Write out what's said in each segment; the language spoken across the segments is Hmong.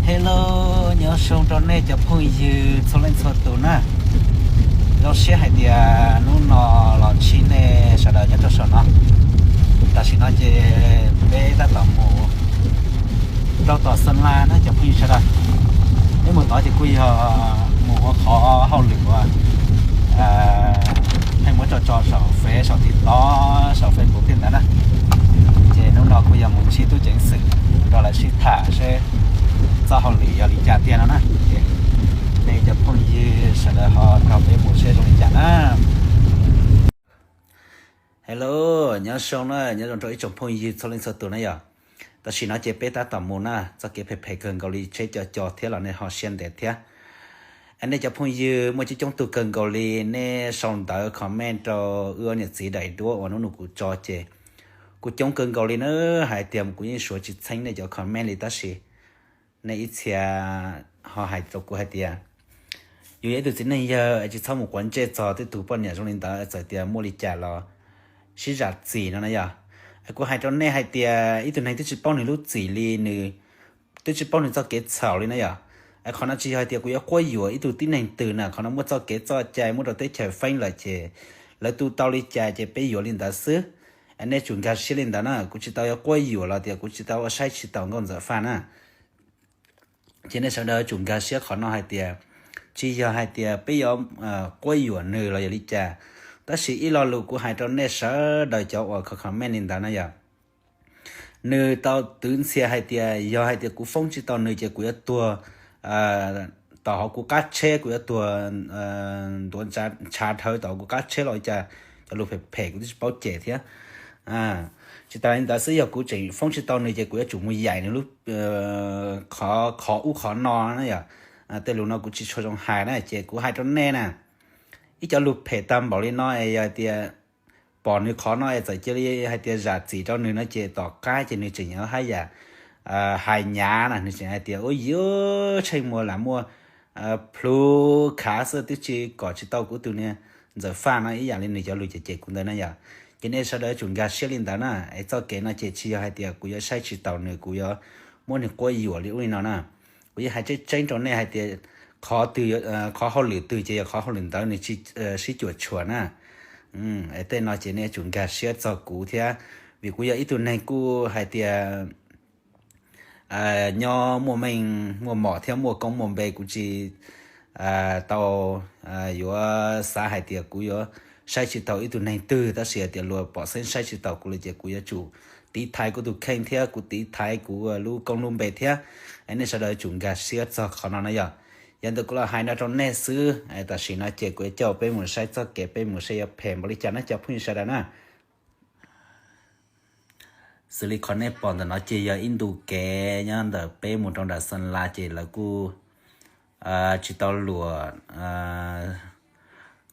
Hello, nyob zoo rau nej cov phooj ywg txhua leej txhua tus na. Zoo siab hais tias hnub no los ntsib nej sawv daws nyob rau saum no. Tam sim no ces peb tab tom mus rau tom Xeeb Las na cov phooj ywg sawv daws. Peb mus tod ces kuj yog mus ua qhov hauj lwm uas pheej muab tso tso saum Face, saum TikTok, saum Facebook thiab ntawd na. Ces hnub no kuj yog mus ntsib tub ceev xwm rau lawv sib tham seb txoj hauj lwm yog li cas tiag no na. Nej cov phooj ywg sawv daws ho nrog peb mus seb zoo li cas na. Hello, nyob zoo na, nyob zoo rau ib tsoom phooj ywg txhua leej txhua tus na yom. Tam sim no ces peb tab tom mus na, txoj kev phem phem kawg nkaus li, tsheb co co thiab los nej ho siab ntev thiab. Es nej cov phooj ywg muaj coob coob tug kawg nkaus li, nej sau ntawv comment rau wb niam txiv daim duab uas hnub no kuv tso ces kuj coob kawg nkaus li na. Hais tias kuv yeej suav tsis txheeb nej cov comment li tab sis nej ib txhia ho hais rau kuv hais tias yus yog ib tug txiv neej yawg es tsis txhob mus quav ntsej txog tej tug poj niam zoo li ntawd, txawm tias muaj li cas los sib zam txim no na yom. Es kuv hais rau nej hais tias ib tug neeg twb tsis paub nws lub txim li, nws twb tsis paub nws txoj kev txhaum li na yom. Es qhov no tsis yog hais tias kuv yuav quab yuam ib tug tib neeg twg na, qhov no muaj txoj kev txoj cai muaj rau teb chaws feeb lawm ces lawv tu tau li cas ces peb yuav li ntawd xwb. Es nej tsum nkag siab li ntawd na, kuv tsis tau yuav quab yuam los tias kuv tsis tau ua saib tsis taus nkauj Ntxawm Faj na. Ces nej sawv daws tsum nkag siab qhov no hais tias tsis yog hais tias peb yuav quab yuam nws los yog li cas, tab sis ib lo lus kuv hais rau nej sawv daws cov uas comment li ntawd na yom. Nws tau twv ntxhias hais tias yog hais tias kuv foob tsis tau nws ces kuv yuav tuag tom hauv kuv qab tsheb, kuv yuav tuag ntuav ntshav dhawv tom hauv kuv qab tsheb los cas. Cov lus phem phem kuv twb tsis paub cem thiab. Tsis tas li ntawd xwb, yog kuv tseem foob tsis tau nws ces kuv yuav tsum mus yaim nws lub qhov, qhov ub qhov no na yom. Tej lus no kuv tsis tshua zoo hais na, ces kuv hais rau nej na, ib cov lus phem tag npaum li no es yog tias pom nws qhov no es txawm cia li hais tias zam txim rau nws no ces tom qab ces nws tseem yuav haj yam hais nyav na, nws tseem hais tias ua yuav tsheej muag lam muaj plhu khav xwb twb tsis kom tsis tau kuv tus niag Ntxawm Faj no ib yam li nws cov lus cem cem kuv ntawd na yom. Ces nej sawv daws tsum nkag siab li ntawd na, es txoj kev no ces tsis yog hais tias kuv yuav saib tsis taus nws, kuv yuav muab nws quab yuam li ub li no na. Kuv yeej hais tseeb tseeb rau nej hais tias qhov twg, qhov hauj lwm twg ces yog qhov hauj lwm ntawd, nws tsis sib cuam tshuam na. Tej no ces nej tsum nkag siab txog kuv thiab, vim kuv yog ib tug neeg kuj hais tias nyob muaj meej muaj mom thiab muaj koob muaj npe, kuv tsis tau yuav xav hais tias kuv yuav saib tsis taus ib tug neeg twg, tab sis hais tias luag pom xeeb saib tsis taus kuv lawm ces kuv yuav tsum tiv thaiv kuv tus kheej thiab kuv tiv thaiv kuv lub koob lub npe thiab. Nej sawv daws tsum nkag siab txog qhov no na yom. Yog ntawd kuv los hais no rau nej xwb, tam sim no ces kuv yuav coj peb mus saib txoj kev peb mus saib yuav phem npaum li cas na cov phooj ywg sawv daws na. Xws li qhov nej pom ntawm no ces yog ib ntu kev nyob ntawm peb mus rau nram Xeeb Las ces lawv kuj tsis tau luam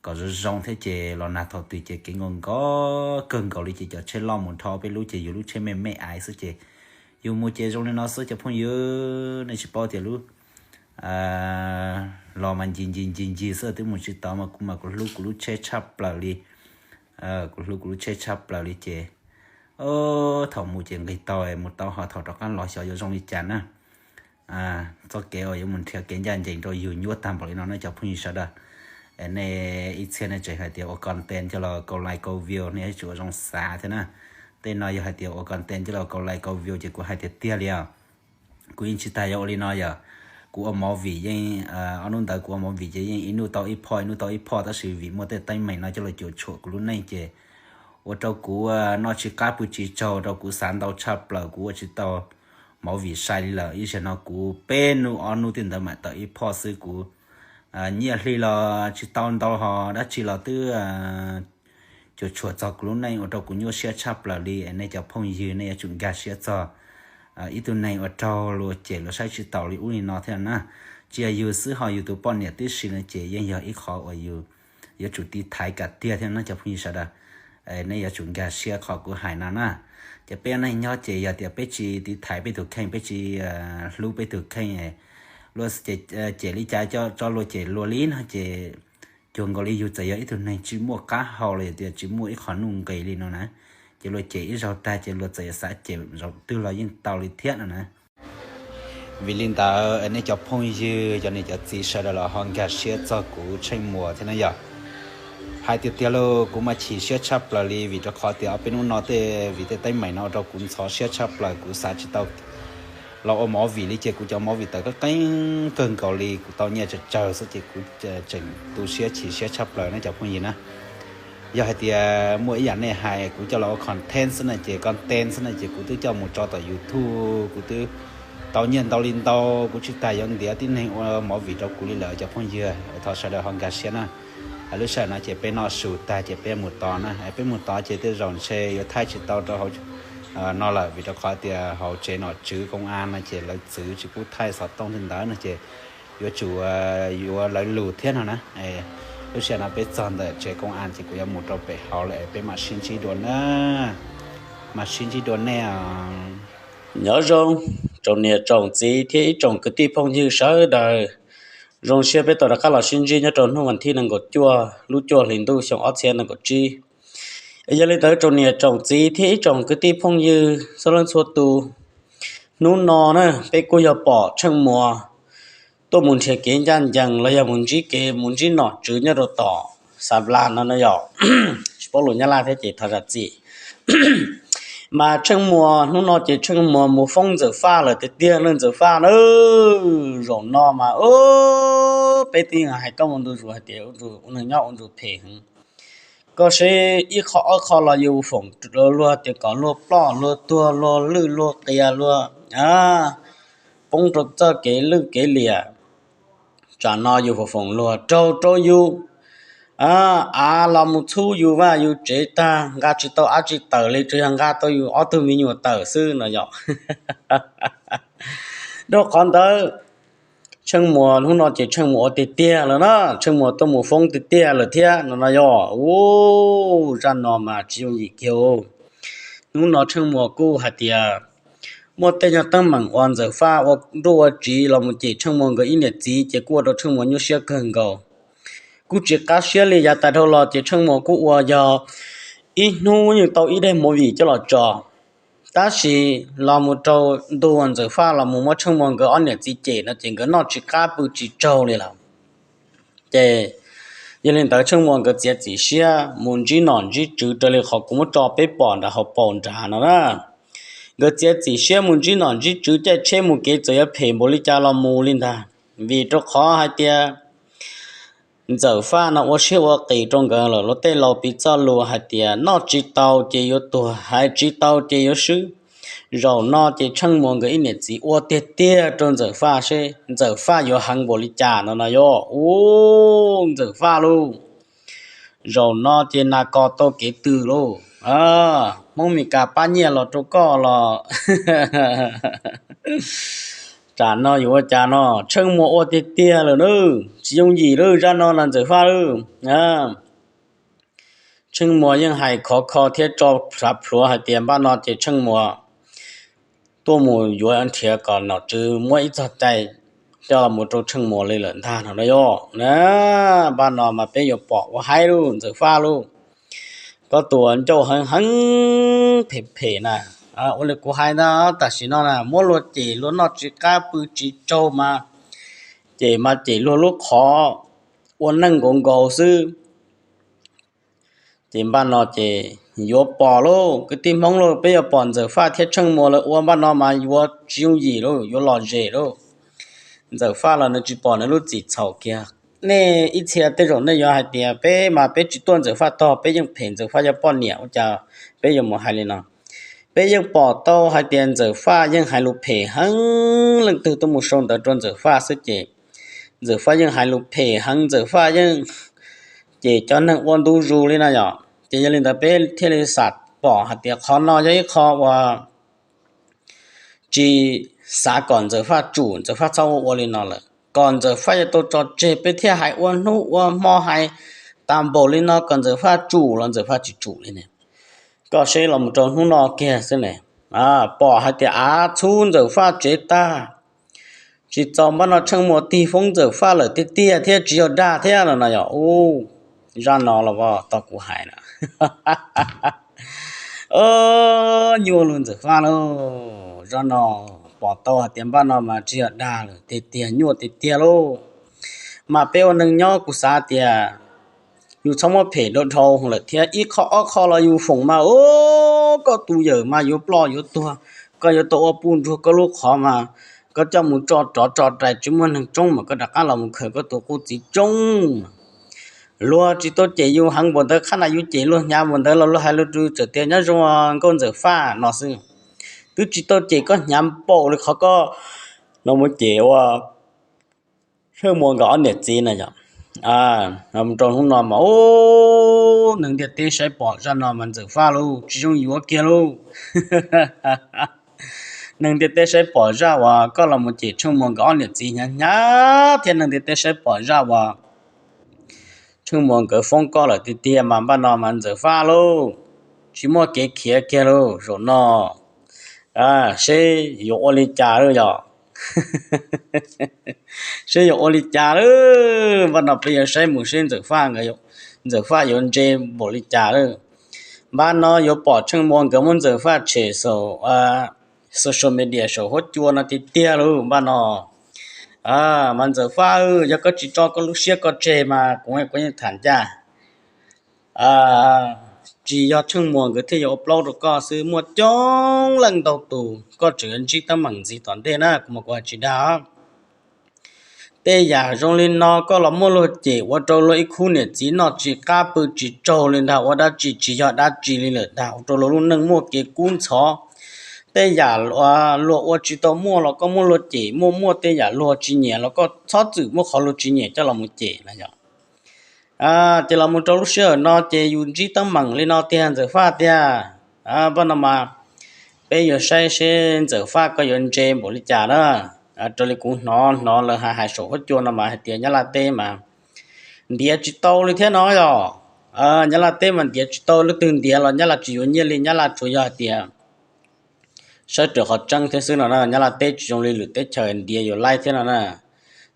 kom zoo zoo thiab ces los nag thaum twg ces kev nkaus nkaus kawg nkaus li ces cov tsheb loj mus nrho peb lub ces yus lub tsheb me me aiv xwb ces yus mus ces zoo li no xwb cov phooj ywg. Nej tsis paub tias lub los mas ncig ncig ncig ncig xwb twb mus tsis tau mas kuv mas kuv hlub kuv lub tsheb tshaj plaws li. Kuv hlub kuv lub tsheb tshaj plaws li ces thaum mus ces nqis tau mus tau ho thaum rov qab los xyov yuav zoo li cas na. Txoj kev uas yuav mus nrhiav kev ncaj ncees rau yus nyuaj tag npaum li no na cov phooj ywg sawv daws. Nej ib txhia nej tseem hais tias ua content coj los kauv like kauv view nej yuav tsum ua zoo xav thiab na. Tej no yog hais tias ua content coj los kauv like kauv view ces kuv hais tiag tiag li os. Kuv yeej tsis tas yuav ua li no yom. Kuv ua movie yeej, ob hnub ntawd kuv ua movie ces yeej ib hnub tau ib phoj ib hnub tau ib phoj, tab sis vim muaj tej teeb meem no coj los cuam tshuam kuv lub neej ces ua rau kuv noj tsis qab pw tsis tsaug, rau kuv xav ntau tshaj plaws kuv ua tsis tau movie sai li lawm. Ib zaug no kuv peb hnub ob hnub tej ntawd mam tau ib phoj xwb, kuv nyiaj hli los tsis tau ntau ho dab tsi los twb cuam tshuam txog kuv lub neej ua rau kuv nyuaj siab tshaj plaws li. Nej cov phooj ywg nej yuav tsum nkag siab txog ib tug neeg ua raug luag cem luag saib tsis taus li ub li no thiab na. Tsis yog yus xwb ho yus tus poj niam tib si no ces yeej yog ib qho uas yus yuav tsum tiv thaiv kam tiag thiab no cov phooj ywg sawv daws. Nej yuav tsum nkag siab qhov kuv hais no na. Ces peb neeg nyob ces yog tias peb tsis tiv thaiv peb tus kheej, peb tsis hlub peb tus kheej, luag cem li cas tso luag cem luag li no ces cuag nkaus li yus txawm yog ib tug neeg tsis muaj qab hau los yog tias tsis muaj ib qho nuj nqis li no na. Ces luag cem ib zaug tag ces luag txawm xav cem zaum twg los yeej tau li thiab no na. Vim li ntawd nej cov phooj ywg, cov niam cov txiv sawv daws los ho nkag siab txog kuv Tsheej Muas thiab na yog. Hais tiag tiag lauj, kuv mas chim siab tshaj plaws li vim rau qhov tias ob peb hnub no tej vim tej teeb meem no ua rau kuv ntxhov siab tshaj plaws, kuv xav tsis tau los ua movie li ces kuv cov movie tawm qeeb qeeb kawg nkaus li, kuv tau nyiaj tsawg tsawg xwb ces kuv tseem tu siab chim siab tshaj plaws na cov phooj ywg na. Yog hais tias muaj ib yam nej hais kuv coj los ua content xwb na ces content xwb na ces kuv twb coj mus tso tom YouTube, kuv twb tau nyiaj ntau li ntau, kuv tsis tas yuav ntiav tib neeg ua movie rau kuv li lawm cov phooj ywg. Thov sawv daws ho nkag siab na. Lub sij hawm no ces peb noj su tag ces peb mus tod na, peb mus tod ces tej zaum ntshe yuav thaij tsis tau rau hauv no lawm vim rau qhov tias hauv tsev nom tswv công an no ces lawv txwv tsis pub thaij xov tooj tej ntawd no ces yuav tsum yuav lawv lus thiab no na. Lub sij hawm no peb txog ntawm tsev công an ces kuv yuav mus rau pem hauv lawm, peb mam sib ntsib dua na, mam sib ntsib dua nej. Nyob zoo tsoom niam tsoom txiv thiab ib tsoom kwv tij phooj ywg sawv daws, zoo siab peb tau rov qab los sib ntsib nyob rau hnub vas thib nees nkaum cuaj lub cuaj hlis ntuj xyoo ob txhiab nees nkaum tsib. Yog li ntawd tsoom niam tsoom txiv thiab ib tsoom kwv tij phooj ywg txhua leej txhua tus, hnub no na peb kuj yog pom Tsheej Muas tuaj mus nrhiav kev ncaj ncees los yog mus ntsib kev mus ntsib nom tswv nyob rau tom Xav Las no no yog, tsis paub lus Nyab Laj thiab ces thov zam txim. Mas Tsheej Muas hnub no ces Tsheej Muas mus foob Ntxawm Faj lawm tiag tiag na, Ntxawm Faj na. Zaum no mas peb twb hais koj mus ntu zus hais tias ua neeg nyob ua ntu phem heev. Koj seb ib qho ob qho los yus foom luag tias kom luag ploj luag tuag luag lwj luag qias luag poob rau txoj kev lwj kev liam. Tsam no yus foom foom luag raug rau yus av los mus txhub yus vaj yus tsev tag, nqa tsis tau dab tsi tawm li, tsuas yog nqa tau yus ob tug me nyuam tawm xwb no yom. Rau qhov ntawd Tsheej Muas hnub no ces Tsheej Muas ua tiag tiag lawm na, Tsheej Muas tuaj mus foob tiag tiag lawm thiab no no yog. Zaj no mas tsis yooj yim kiag. Hnub no Tsheej Muas kuj hais tias muaj tej nyuag teeb meem uas Ntxawm Faj ua nruj ua tsiv los mus cem Tsheej Muas nkawd ib niam txiv ces kuj ua rau Tsheej Muas nyuaj siab kawg nkaus. Kuj tsis qab siab li, yav tas dhau los ces Tsheej Muas kuj ua yog ib hnub yeej tau ib daim movie coj los tso. Tab sis los mus rau ntu uas Ntxawm Faj los mus muab Tsheej Muas nkawd ob niam txiv cem no ces nkawd noj tsis qab pw tsis tsaug li lawm. Ces yog li ntawd Tsheej Muas nkawd txiav txim siab mus ntsib nom ntsib tswv raws li qhov kuv muab tso peb pom nram hauv paus nrad no na. Nkawd txiav txim siab mus ntsib nom ntsib tswv, caij tsheb mus kev txawm yuav phem npaum li cas los mus li ntag, vim rau qhov hais tias Ntxawm Faj no ua siab ua qis rau nkawd lawm, luag tej laus piv txoj lus hais tias noj tsis tau ces yuav tuag, hais tsis tau ces yuav swb. Zaum no ces Tsheej Muas nkawd ib niam txiv ua tiag tiag rau Ntxawm Faj seb Ntxawm Faj yuav heev npaum li cas no no yog. Ub, Ntxawm Faj lauj, zaum no ces nas kos tau kev tw lauj. Hmoob Mes Kas pab nyiaj los rau koj los tsam no yuav ua cas no, Tsheej Muas ua tiag tiag lawm na. Tsis yooj yim lauj, zaj no na Ntxawm Faj lauj. Tsheej Muas yeej hais khov kho thiab tso plhuav plhuav hais tias npaj no ces Tsheej Muas tuaj mus yuav nrhiav kom nom tswv muab ib txog cai coj los mus rau Tsheej Muas li lawm ntag no na yog. Npaj no mas peb yuav pom ua haib lauj Ntxawm Faj lauj. Koj tus ncauj heev heev phem phem na. Ua li kuv hais ntag, tam sim no na muab luag cem luag noj tsis qab pw tsis tsaug mas, cem mas cem luag lub qhov ua neej nkaus nkaus xwb. Ces npaj no ces yuav pom lauj, kwv tij Hmoob lauj, peb yuav pom Ntxawm Faj thiab Tsheej Muas lawv ua npaj no mas yuav tsis yooj yim lauj, yuav lom zem lauj. Ntxawm Faj los nws tsis pom nws lub txim txhaum kiag. Nej ib txhia tej zaum nej yuav hais tias peb mas peb tsis tuaj Ntxawm Faj tog, peb yeej phem Ntxawm Faj yog poj niam ua cas peb yuav mus hais li no. Peb yeej pom tau hais tias Ntxawm Faj yeej hais lus phem heev, leej twg tuaj mus sau ntawv rau Ntxawm Faj xwb ces Ntxawm Faj yeej hais lus phem heev, Ntxawm Faj yeej ces cov neeg ua ntu zus li no yom. Ces yog li ntawd peb thiaj li xam pom hais tias qhov no yog ib qho uas tsis xav kom Ntxawm Faj tsum, Ntxawm Faj txhob ua ua li no lawm, kom Ntxawm Faj yuav tau tso tseg, peb thiaj hais ua hnub ua hmo hais tas npaum li no kom Ntxawm Faj tsum los Ntxawm Faj tsis tsum li ne. Koj seb los mus rau hnub no kiag xwb ne, pom hais tias av txhub Ntxawm Faj tsev tag, tsis txaus npaj no Tsheej Muas tig foob Ntxawm Faj lawm tiag tiag thiab tsis yog dag thiab no no yog. Zaj no los tau kuv hais na. Nyuaj lug Ntxawm Faj lauj, zaj no pom tau hais tias npaj no mas tsis yog dag lawm tiag tiag, nyuaj tiag tiag lauj. Mas peb ua neeg nyob kuv xav tias yus txhob muab phem dhau dhau lawm thiab, ib qho ob qho los yus foom mas, o, koj tus yawm mas yuav ploj yuav tuag, koj yuav tau ua puj ntsuag koj lub qhov mas koj coj mus tso rov tso rais tsis muaj neeg tsoob mas koj rov qab los mus khaws koj tus qub txiv tsoob. Luag tsis tau cem yus heev npaum ntawd, qhab na yus cem luag hnyav npaum ntawd los luag hais lus rau txawm tias nyob zoo nkauj Ntxawm Faj no xwb. Twb tsis tau cem koj hnyav npaum li qhov koj los mus cem ua Tsheej Muas nkawd ob niam txiv na yom. Mus rau hnub no mas, u, neeg ntiaj teb saib pom zaj no mas Ntxawm Faj lauj, tsis zoo yuav kiag lauj. Neeg ntiaj teb saib pom zaj uas koj los mus cem Tsheej Muas nkawd ob niam txiv hnyav hnyav thiab neeg ntiaj teb saib pom zaj uas Tsheej Muas nkawd foob koj lawm tiag tiag mas npaj no mas Ntxawm Faj lauj, tsis muaj kev khiav kiag lauj zaum no. Seb yuav ua li cas lawm yom. Seb yuav ua li cas lawm, npaj no peb yuav saib mus seb Ntxawm Faj, Ntxawm Faj yuav ntse npaum li cas lawm. Npaj no yuav pom Tsheej Muas nkawd muab Ntxawm Faj tshem saum social media saum huab cua no tiag tiag lauj npaj no. Mas Ntxawm Faj, yog koj tsis tso koj lub siab koj tseg mas kuv, kuv yeej tham ncaj. Tsis yog Tsheej Muas nkawd thiaj yuav ua plaub rau koj xwb, muaj coob leej ntau tus koj tseem yuav ntsib teeb meem ntxiv tom ntej na, kuv mas kuv hais tsis dag. Tej yam zoo li no koj los muab luag cem ua rau luag ib khub niam txiv noj tsis qab pw tsis tsaug li ntag, ua dab tsi tsis yog dab tsi li lawm ntag, ua rau luag lub neej muaj kev kub ntxhov. Tej yam luag ua tsis tau muaj los koj muab luag cem, muaj muaj tej yam luag tsis nyiam los koj txhob txwm muab qhov luag tsis nyiam coj los mus cem na yom. Ces los mus rau lub sij hawm no ces yus ntsib teeb meem li no tiag Ntxawm Faj tiag. Npaj no mas peb yuav saib seb Ntxawm Faj koj yuav ntse npaum li cas na. Raws li kuv hnov hnov lawv hais hais saum huab cua no mas hais tias Nyab Laj teb mas ntiav tsis tau li thiab no yom. Nyab Laj teb mas ntiav tsis tau, leej twg ntiav los Nyab Laj tsis yuav nyiaj li, Nyab Laj tsuas yog hais tias saib raws qhov tseeb thiab xwb no na. Nyab Laj teb tsis zoo li lwm teb chaws ntiav yuav laib thiab no na.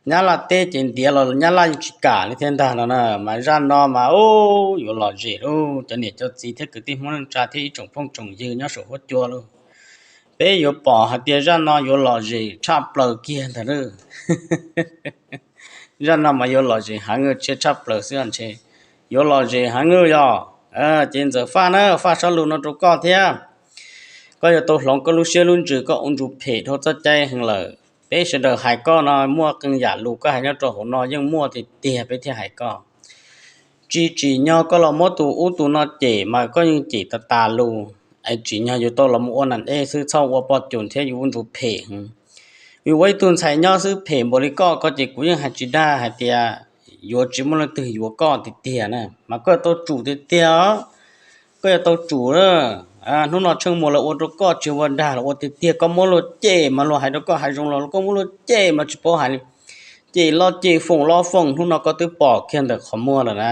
Nyab Laj teb ces ntiav los Nyab Laj yeej tsis kam li thiab ntag no na. Mas zaj no mas, u, yuav lom zem lauj cov niam cov txiv thiab kwv tij Hmoob neej tsa thiab ib tsoom phooj tsoom ywg nyob saum huab cua lauj. Peb yuav pom hais tias zaj no yuav lom zem tshaj plaws kiag ntag lauj. Zaj no mas yuav lom zem heev, tsis tshaj plaws xwb ntshe, yuav lom zem heev yog. Ces Ntxawm Faj na, faj sab lus no rau koj thiab. Koj yuav tau hloov koj lub siab lub ntsws, koj ua ntsug phem dhau txoj cai heev lawm. Peb sawv daws hais koj no muaj qee yam lus koj hais nyob rau hauv no yeej muaj tiag tiag peb thiaj hais koj. Tsis tsim nyog koj los muab tus ub tus no cem mas koj yeej cem tas tas lus, es tsim nyog yus tau los mus ua nas ej xwb, txhob ua poj cuas thiab yus ua ntsug phem heev. Yus ua ib tug ntxhais nyob xwb phem npaum li koj, koj ces kuv yeej hais tsis dag hais tias yuav tsis muaj leej twg yuav koj tiag tiag na, mas koj yuav tau tsum tiag tiag. Koj yuav tau tsum. Hnub no Tsheej Muas lawv ua rau koj tsis ua dag los ua tiag tiag, koj muab luag cem mas luag hais rau koj hais zoo los koj muab luag cem mas tsis paub hais li. Cem los cem, foom los foom, hnub no koj twb pom kiag ntawm qhov muag lawm na.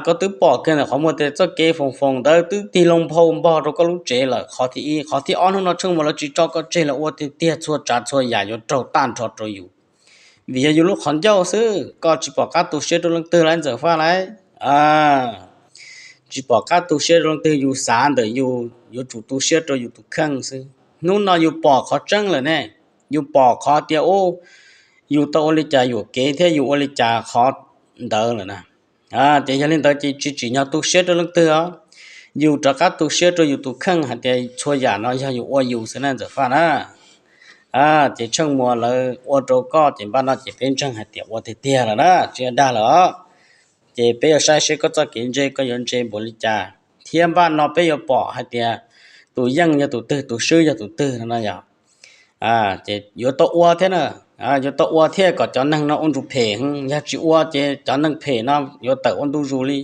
Koj twb pom kiag ntawm qhov muag tias txoj kev foom foom ntawd twb tig loo nphau npog rau koj lub tsev lawm, qhov thib ib. Qhov thib ob, hnub no Tsheej Muas lawv tsis tso koj tseg lawm, ua tiag tiag txhua tsav txhua yam yuav raug tag nrho rau yus, vim yog yus lub qhov ncauj xwb. Koj tsis pom qab tu siab rau leej twg lawm Ntxawm Faj lauj. Tsis pom qab tu siab rau leej twg, yus xav ntawm yus yuav tsum tu siab rau yus tus kheej xwb. Hnub no yus pom qhov tseeb lawm ne, yus pom qhov tias, u, yus tau ua li cas yuam kev thiab yus ua li cas qhov ntawd lawm na. Ces yog li ntawd ces tsis tsim nyog tu siab rau leej twg os. Yus rov qab tu siab rau yus tus kheej hais tias txhua yam no yog yus ua yus xwb na Ntxawm Faj na. Ces Tsheej Muas lawv ua rau koj ces npaj no ces peb ntseeg hais tias ua tiag tiag lawm na, tsis dag lawm os. Ces peb yuav saib seb koj txoj kev ntse koj yuav ntse npaum li cas. Thiab npaj no peb yuav pom hais tias tus yeej yog tus twg, tus swb yog tus twg no no yog. Ces yuav tau ua thiab na, yuav tau ua thiab kom cov neeg no ua ntsug phem. Yog tsis ua ces cov neeg phem no yuav tawm ua ntu zus li.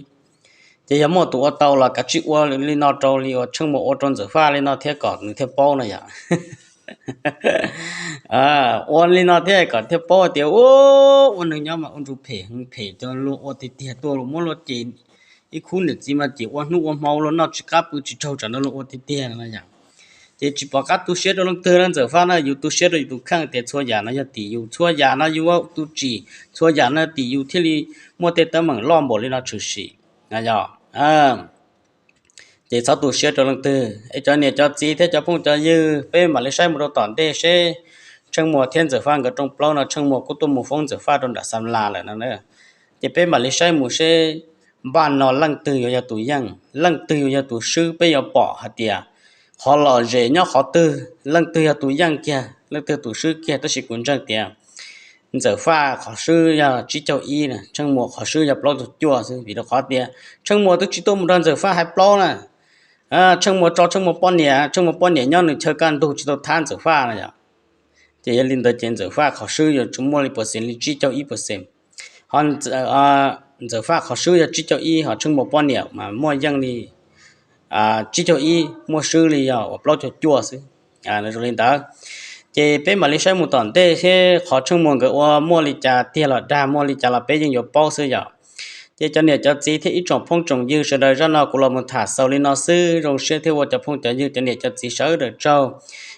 Ces yog muaj tus ua tau los kav tsij ua li no rau li uas Tsheej Muas ua rau Ntxawm Faj li no thiab kom nws thiaj paub no yom. Ua li no thiab kom thiaj paub tias ua neeg nyob mas ua ntsug phem heev, phem tuaj luag ua tiag tiag, tuaj luag muab luag cem. Ib khub niam txiv mas cem ua hnub ua hmo, luag noj tsis qab pw tsis tsaug, tsam no luag ua tiag tiag no yom. Ces tsis pom qab tu siab rau leej twg na Ntxawm Faj na, yus tu siab rau yus tus kheej tias txhua yam no yog tim yus, txhua yam no yus ua tus tsim, txhua yam no tim yus thiaj li muaj tej teeb meem loj npaum li no tshwm sim. Yog Ces txhob tu siab rau leej twg es cov niam cov txiv thiab cov phooj cov ywg, peb mam li saib mus rau tom ntej seb Tsheej Muas thiab Ntxawm Faj nkawd rooj plaub no Tsheej Muas kuj tuaj mus foob Ntxawm Faj rau nram Xam Las lawm no na. Ces peb mam li saib mus seb npaj no leej twg yuav yog tus yeej, leej twg yuav yog tus swb, peb yuav pom hais tias qhov lom zem nyob qhov twg, leej twg yog tus yeej kiag, leej twg tus swb kiag. Tab sis kuv ntseeg tias Ntxawm Faj qhov swb yog tsib caug ib, Tsheej Muas qhov swb yog plaub caug cuaj xwb, vim rau qhov tias Tsheej Muas twb tsis tuaj mus nrog Ntxawm Faj hais plaub na. Tsheej Muas tso Tsheej Muas poj niam, Tsheej Muas poj niam nyob nws chaw kaj ntug tsis tau thab Ntxawm Faj no yom. Ces yog li ntawd ces Ntxawm Faj qhov swb yuav tsum muaj li pawv xees li tsib caug ib pawv xees. Ho Ntxawm Faj qhov swb yog tsib caug ib, ho Tsheej Muas poj niam mas muaj yeej li tsib caug ib, muaj swb li yog uas plaub caug cuaj xwb. Zoo li ntawd ces peb mam li saib mus tom ntej thiab qhov Tsheej Muas nkawd ua muaj li cas tiag los dag, muaj li cas los peb yeej yuav paub xwb yom. Ces cov niam cov txiv thiab ib tsoom phooj tsoom ywg sawv daws, zaj no kuv los mus tham xaus li no xwb. Zoo siab thiab ua cov phooj cov ywg cov niam cov txiv sawv daws tsaug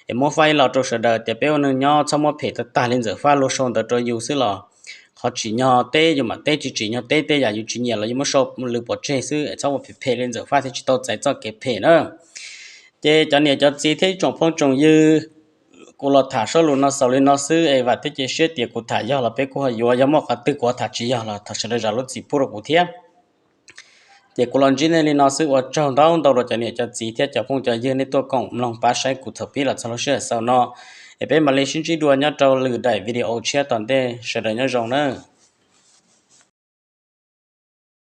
es muab faib los rau sawv daws tias peb ua neej nyob txhob muab phem tag tag li Ntxawm Faj luag sau ntawd rau yus xwb los qhov tsim nyog teb yus mam teb, tsis tsim nyog teb tej yam yus tsis nyiam los yus muab sau lwm pov tseg xwb, txhob ua phem phem li Ntxawm Faj thiab tsis tau txais txoj kev phem na. Ces cov niam cov txiv thiab ib tsoom phooj tsoom ywg, kuv los tham sab lus no xaus li no xwb es vam thiab cia siab tias kuv tham yog los peb kuj ho yuav, yog muaj qhov twg kuv tham tsis yog los thov sawv daws zam lub txim pub rau kuv thiab. Ces kuv los ntsib nej li no xwb, ua tsaug ntau ntau rau cov niam cov txiv thiab cov phooj cov ywg nej tuaj koom mloog pab saib kuv thaum pib los txog lub sij hawm xaus no. Es peb mam li sib ntsib dua nyob rau lwm daim video tshiab tom ntej, sawv daws nyob zoo na.